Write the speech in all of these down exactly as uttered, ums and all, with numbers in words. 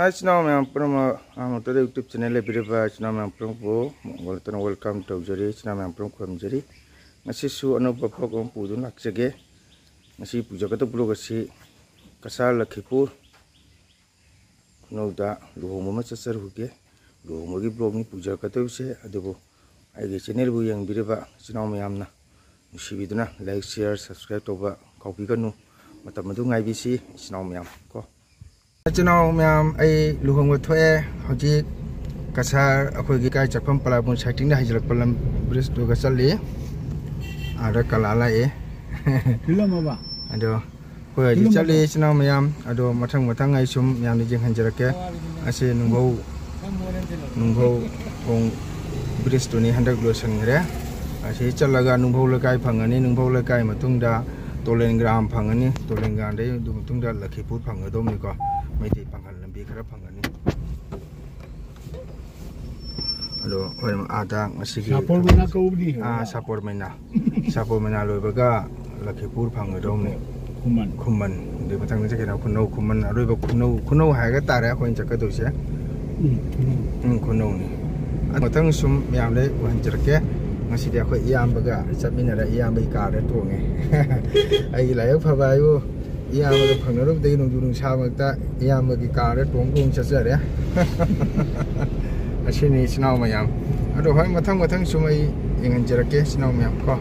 ꯏꯆꯤꯟ ꯏꯅꯥꯎ ꯃꯌꯥꯝ ꯄꯨꯝꯅꯃꯛ, ꯑꯍꯥꯟꯕꯗ YouTube channel ꯂꯩꯕꯤꯔꯤꯕ ꯏꯆꯤꯟ ꯏꯅꯥꯎ ꯃꯌꯥꯝ ꯄꯨꯝꯅꯃꯛꯄꯨ ꯃꯣꯡꯒꯣꯜ ꯅꯠꯇꯅ welcome ꯇꯧꯖꯔꯤ꯫ ꯏꯆꯤꯟ ꯏꯅꯥꯎ ꯃꯌꯥꯝ ꯄꯨꯝꯅꯃꯛ ꯈꯨꯔꯨꯝꯖꯔꯤ꯫ ꯉꯁꯤꯁꯨ ꯑꯅꯧꯕ vlog ꯑꯃ ꯄꯨꯗꯨꯅ ꯂꯥꯛꯆꯒꯦ꯫ ꯉꯁꯤ ꯄꯨꯖꯒꯗꯕ vlog ꯑꯁꯤ ꯀꯁꯥꯔ ꯂꯈꯤꯄꯨꯔ ꯈꯨꯅꯧꯗ ꯂꯨꯍꯣꯡꯕ ꯑꯃ ꯆꯠꯆꯔꯨꯒꯦ꯫ ꯂꯨꯍꯣꯡꯕꯒꯤ vlogꯅꯤ ꯄꯨꯖꯔꯛꯀꯗꯧꯔꯤꯁꯦ꯫ ꯑꯗꯨꯕꯨ ꯑꯩꯒꯤ channelꯕꯨ ꯌꯦꯡꯕꯤꯔꯤꯕ ꯏꯆꯤꯟ ꯏꯅꯥꯎ ꯃꯌꯥꯝꯅ ꯅꯨꯡꯁꯤꯕꯤꯗꯨꯅ like, share, subscribe ꯇꯧꯕ ꯀꯥꯎꯕꯤꯒꯅꯨ꯫ ꯃꯇꯝ ꯑꯗꯨ ꯉꯥꯏꯕꯤꯁꯤ ꯏꯆꯤꯟ ꯏꯅꯥꯎ ꯃꯌꯥꯝ ꯀꯣ꯫ ꯏꯆꯤꯟ ꯏꯅꯥꯎ ꯃꯌꯥꯝ, ꯑꯩ ꯂꯨꯍꯣꯡꯕ ꯊꯣꯛꯑꯦ꯫ ꯍꯧꯖꯤꯛ ꯀꯁꯥꯔ ꯑꯩꯈꯣꯏꯒꯤ ꯀꯥꯏ ꯆꯠꯐꯝ ꯄꯂꯥꯕꯨꯟ siteꯇꯒꯤꯅ ꯍꯥꯏꯖꯤꯜꯂꯛꯄ ꯂꯝ bridgeꯇꯨꯒ ꯆꯠꯂꯤ꯫ ꯑꯥꯗ ꯀꯂꯥ ꯂꯥꯛꯑꯦ꯫ ꯐꯤꯂꯝ ꯑꯃ? ꯑꯗꯣ ꯑꯩꯈꯣꯏ ꯍꯧꯖꯤꯛ ꯆꯠꯂꯤ ꯏꯆꯤꯟ ꯏꯅꯥꯎ ꯃꯌꯥꯝ꯫ ꯑꯗꯣ ꯃꯊꯪ ꯃꯊꯪ ꯑꯩ ꯁꯨꯝ ꯃꯌꯥꯝꯗ ꯌꯦꯡꯍꯟꯖꯔꯛꯀꯦ꯫ ꯑꯁꯤ ꯅꯨꯡꯐꯧ, ꯅꯨꯡꯐꯧ ꯈꯣꯡ bridgeꯇꯨꯅꯤ ꯍꯟꯗꯛ ꯂꯣꯏꯁꯤꯟꯈ꯭ꯔꯦ꯫ ꯑꯁꯤ ꯆꯠꯂꯒ ꯅꯨꯡꯐꯧ ꯂꯩꯀꯥꯏ ꯐꯪꯉꯅꯤ, ꯅꯨꯡꯐꯧ ꯂꯩꯀꯥꯏ ꯃꯇꯨꯡꯗ ꯇꯣꯂꯦꯟꯒ꯭ꯔꯥꯝ ꯐꯪꯉꯅꯤ, ꯇꯣꯂꯦꯟꯒ꯭ꯔꯥꯝꯗꯩ ꯑꯗꯨ ꯃꯇꯨꯡꯗ ꯂꯈꯤꯄꯨꯔ ꯐꯪꯒꯗꯧꯅꯤꯀꯣ꯫ ꯃꯩꯇꯩ ꯄꯥꯡꯒꯜ ꯂꯝꯕꯤ ꯈꯔ ꯐꯪꯒꯅꯤ꯫ ꯑꯗꯣ ꯍꯣꯔꯦꯟ ꯑꯥꯗ ꯉꯁꯤꯒꯤ ꯁꯥꯄꯣꯔ ꯃꯩꯅꯥ ꯀꯧꯕꯅꯤ꯫ ꯑꯥ, ꯁꯥꯄꯣꯔ ꯃꯩꯅꯥ꯫ ꯁꯥꯄꯣꯔ ꯃꯩꯅꯥ ꯂꯣꯏꯕꯒ ꯂꯈꯤꯄꯨꯔ ꯐꯪꯒꯗꯧꯅꯤ꯫ ꯈꯨꯃꯟ꯫ ꯈꯨꯃꯟ꯫ ꯑꯗꯨꯒꯤ ꯃꯊꯪꯗ ꯆꯠꯀꯅꯤ ꯈꯨꯅꯧ, ꯈꯨꯃꯟ꯫ ꯑꯔꯣꯏꯕ ꯈꯨꯅꯧ, ꯈꯨꯅꯧ ꯍꯥꯏꯔꯒ ꯇꯥꯔꯦ ꯑꯩꯈꯣꯏꯅ ꯆꯠꯀꯗꯣꯏꯁꯦ꯫ ꯎꯝ, ꯈꯨꯅꯧ꯫ ꯎꯝ, ꯈꯨꯅꯧꯅꯤ꯫ ꯑꯗꯨ ꯃꯊꯪ ꯁꯨꯝ ꯃꯌꯥꯝꯗ ꯎꯍꯟꯖꯔꯛꯀꯦ꯫ ꯉꯁꯤꯗꯤ ꯑꯩꯈꯣꯏ ꯏꯌꯥꯝꯕꯒ ꯆꯠꯃꯤꯟꯅꯔꯦ, ꯏꯌꯥꯝꯕꯒꯤ ꯀꯥꯔꯗ ꯇꯣꯡꯉꯦ꯫ ꯑꯩꯒꯤ ꯂꯥꯏꯕꯛ ꯐꯕ ꯍꯥꯏꯕꯨ ꯏꯌꯥꯝꯕꯒ ꯐꯪꯅꯔꯨꯕꯗꯒꯤ ꯅꯣꯡꯖꯨ ꯅꯨꯡꯁꯥ ꯃꯔꯛꯇ ꯏꯌꯥꯝꯕꯒꯤ ꯀꯥꯔꯗ ꯇꯣꯡ ꯇꯣꯡ ꯆꯠꯆꯔꯦ꯫ ꯑꯁꯤꯅꯤ ꯏꯆꯤꯟ ꯏꯅꯥꯎ ꯃꯌꯥꯝ꯫ ꯑꯗꯣ ꯍꯣꯏ, ꯃꯊꯪ ꯃꯊꯪ ꯁꯨꯝ ꯑꯩ ꯌꯦꯡꯍꯟꯖꯔꯛꯀꯦ ꯏꯆꯤꯟ ꯏꯅꯥꯎ ꯃꯌꯥꯝ ꯀꯣ꯫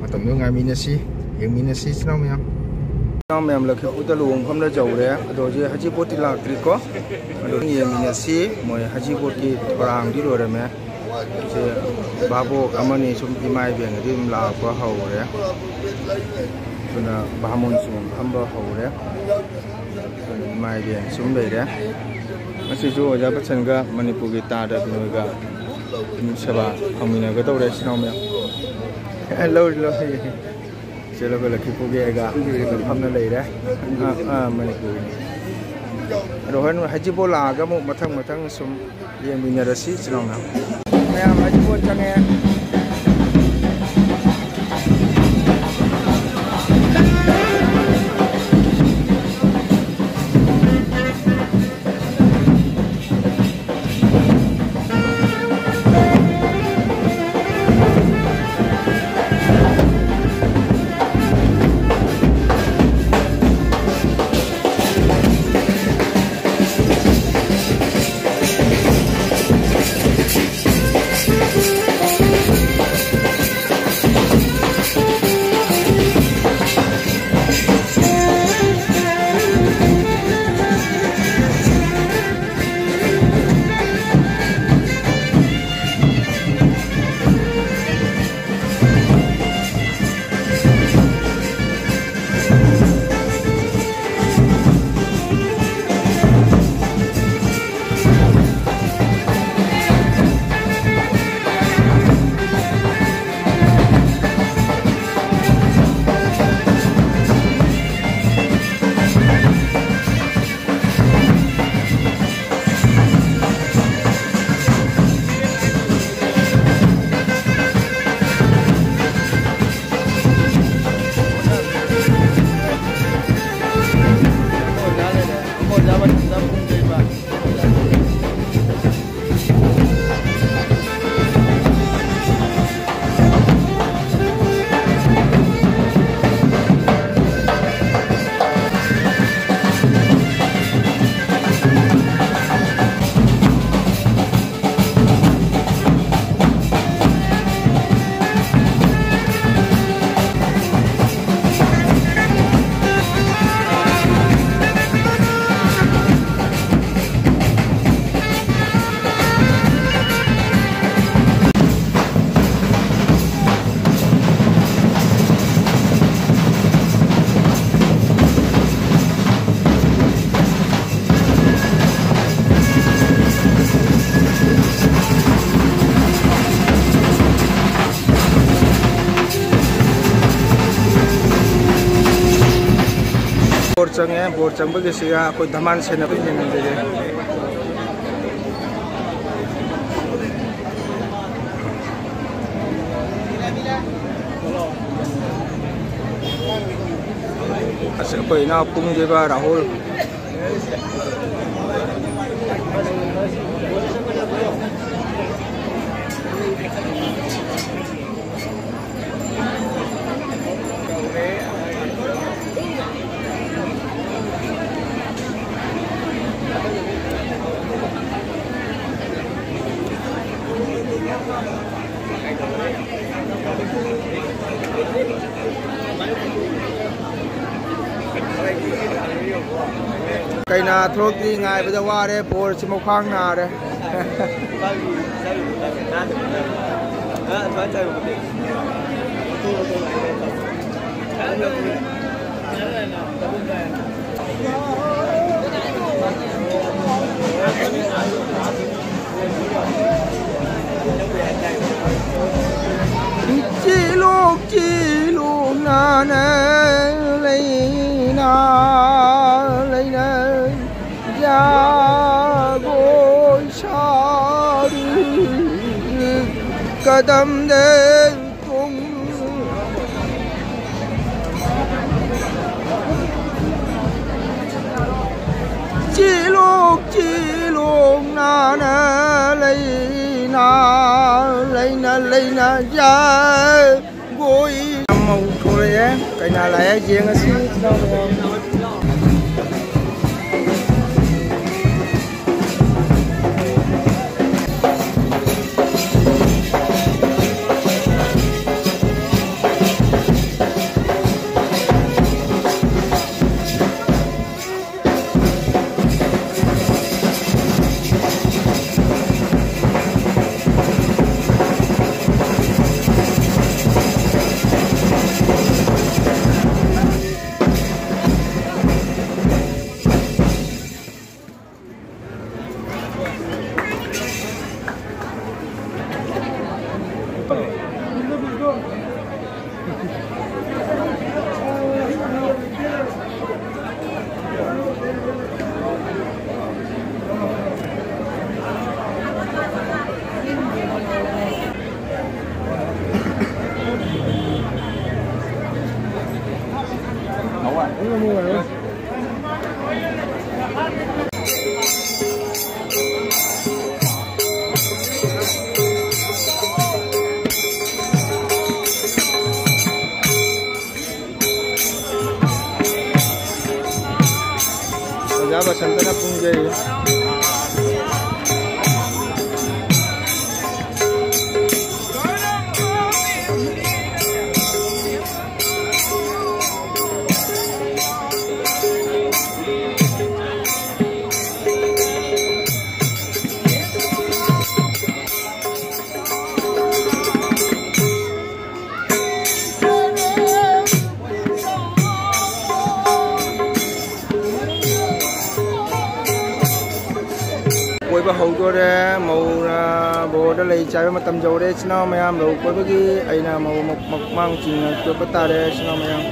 ꯃꯇꯝꯗꯣ ꯉꯥꯏꯃꯤꯟꯅꯁꯤ, ꯌꯦꯡꯃꯤꯟꯅꯁꯤ ꯏꯆꯤꯟ ꯏꯅꯥꯎ ꯃꯌꯥꯝ꯫ ꯏꯆꯤꯟ ꯏꯅꯥꯎ ꯃꯌꯥꯝ ꯂꯈꯤꯄꯨꯔꯗ ꯂꯨꯍꯣꯡꯐꯝꯗ ꯌꯧꯔꯦ꯫ ꯑꯗꯣ ꯍꯧꯖꯤꯛ ꯍꯖꯤꯄꯣꯠꯇꯤ ꯂꯥꯛꯇ꯭ꯔꯤꯀꯣ꯫ ꯑꯗꯣ ꯌꯦꯡꯃꯤꯟꯅꯁꯤ꯫ ꯃꯣꯏ ꯍꯖꯤꯄꯣꯠꯀꯤ ꯊꯧꯔꯥꯡꯗꯤ ꯂꯣꯏꯔꯝꯃꯦ꯫ ꯁꯦ ꯚꯥꯕꯣꯛ ꯑꯃꯅꯤ ꯁꯨꯝ ꯏꯃꯥ ꯏꯕꯦꯟꯒꯗꯤ ꯑꯗꯨꯝ ꯂꯥꯛꯄ ꯍꯧꯔꯦ꯫ ꯑꯗꯨꯅ ꯚꯥꯃꯣꯟꯁꯨ ꯐꯝꯕ ꯍꯧꯔꯦ꯫ ꯑꯗꯨꯅ ꯏꯃꯥ ꯏꯕꯦꯟ ꯁꯨꯝ ꯂꯩꯔꯦ꯫ ꯉꯁꯤꯁꯨ ꯑꯣꯖꯥ ꯕꯆꯟꯒ ꯃꯅꯤꯄꯨꯔꯒꯤ ꯇꯥꯗ ꯕꯤꯅꯣꯏꯒ ꯁꯦꯕꯥ ꯐꯪꯃꯤꯟꯅꯒꯗꯧꯔꯦ ꯏꯆꯤꯟ ꯏꯅꯥꯎ ꯃꯌꯥꯝ꯫ ꯑꯦ, ꯂꯧꯔꯤ, ꯂꯧꯔꯤ꯫ ꯆꯦꯜꯂꯒ ꯂꯈꯤꯄꯨꯔꯒꯤ ꯑꯩꯒ ꯐꯝꯅ ꯂꯩꯔꯦ꯫ ꯑꯥ, ꯑꯥ, ꯃꯅꯤꯄꯨꯔꯒꯤꯅꯤ꯫ ꯑꯗꯣ ꯍꯣꯔꯦꯟ ꯍꯖꯤꯄꯣꯠ ꯂꯥꯛꯑꯒ ꯑꯃꯨꯛ ꯃꯊꯪ ꯃꯊꯪ ꯁꯨꯝ ꯌꯦꯡꯃꯤꯟꯅꯔꯁꯤ ꯏꯆꯤꯟ ꯏꯅꯥꯎ ꯃꯌꯥꯝ꯫ ꯃꯌꯥꯝ ꯍꯖꯤꯄꯣꯠ ꯆꯪꯉꯦ꯫ ꯆꯪꯉꯦ꯫ ꯕꯣꯔ ꯆꯪꯕꯒꯤꯁꯤꯒ ꯑꯩꯈꯣꯏ ꯙꯃꯥꯟ ꯁꯦꯟꯅꯕ ꯌꯦꯡꯍꯟꯖꯒꯦ꯫ ꯑꯁ, ꯑꯩꯈꯣꯏ ꯏꯅꯥꯎ ꯄꯨꯡꯗꯦꯕ ꯔꯥꯍꯨꯜ꯫ ꯀꯩꯅꯥ ꯊꯣꯛꯂꯛꯇ꯭ꯔꯤ ꯉꯥꯏꯕꯗ ꯋꯥꯔꯦ, ꯕꯣꯔꯁꯤ ꯃꯈ꯭ꯋꯥꯡ ꯅꯥꯔꯦ꯫ ꯆꯦꯜꯂꯣꯛ ꯆꯦꯜꯂꯣꯛ ꯅꯥꯅ ꯂꯩꯅ ꯂꯩꯅ ꯖꯒꯣꯏ ꯁꯥꯔꯤ ꯀꯗꯝꯗ ꯇꯣꯡ ꯆꯦꯜꯂꯣꯛ ꯆꯦꯜꯂꯣꯛ ꯅꯥꯅ ꯂꯩꯅ ꯂꯩꯅ ꯂꯩꯅ ꯖꯒꯣꯏ꯫ ꯌꯥꯝ ꯃꯧ ꯊꯣꯔꯛꯑꯦ, ꯀꯩꯅꯥ ꯂꯥꯛꯑꯦ, ꯌꯦꯡꯉꯁꯤ꯫ ꯑꯣꯖꯥ ꯕꯁꯟꯇꯅ ꯄꯨꯡ ꯌꯩꯔꯤ꯫ ꯀꯣꯏꯕ ꯍꯧꯗꯣꯔꯦ꯫ ꯃꯧꯅ ꯕꯣꯔꯗ ꯂꯩ ꯆꯥꯏꯕ ꯃꯇꯝ ꯌꯧꯔꯦ꯫ ꯏꯆꯤꯟ ꯏꯅꯥꯎ ꯃꯌꯥꯝ ꯂꯧ ꯀꯣꯏꯕꯒꯤ ꯑꯩꯅ ꯃꯧ ꯃ-, ꯃ-, ꯃꯥꯡ ꯆꯤꯡꯅ ꯀꯣꯏꯕ ꯇꯥꯔꯦ, ꯏꯆꯤꯟ ꯏꯅꯥꯎ ꯃꯌꯥꯝ꯫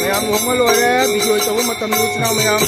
ꯃꯌꯥꯝ ꯂꯨꯍꯣꯡꯕ ꯂꯣꯏꯔꯦ, ꯕꯤꯖꯣꯏ ꯇꯧꯕ ꯃꯇꯝꯗ ꯏꯆꯤꯟ ꯏꯅꯥꯎ ꯃꯌꯥꯝ꯫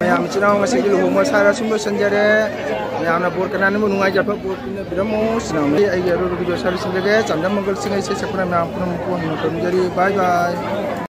ꯃꯌꯥꯝ ꯏꯆꯤꯟ ꯏꯅꯥꯎ ꯉꯁꯤꯒꯤ ꯂꯨꯍꯣꯡꯕ ꯁꯥꯔ ꯁꯨꯝ ꯂꯣꯏꯁꯤꯟꯖꯔꯦ꯫ ꯃꯌꯥꯝꯅ ꯕꯣꯔ ꯀꯅꯥꯅꯕꯨ ꯅꯨꯡꯉꯥꯏꯖꯕ ꯕꯣꯔ ꯄꯤꯅꯕꯤꯔꯝꯃꯣ꯫ ꯏꯆꯤꯟ ꯏꯅꯥꯎ ꯑꯩꯒꯤ ꯑꯔꯣꯏꯕ ꯕꯤꯗꯤꯑꯣ ꯁꯥꯔ ꯂꯣꯏꯁꯤꯟꯖꯒꯦ꯫ ꯆꯥꯟꯗꯝ ꯃꯪꯒꯜ ꯆꯤꯡ ꯏꯁꯩ ꯁꯛꯄꯅ ꯃꯌꯥꯝ ꯄꯨꯝꯅꯃꯛꯄꯨ ꯍꯟꯅ ꯈꯨꯔꯨꯝꯖꯔꯤ꯫ ꯕꯥꯏ ꯕꯥꯏ꯫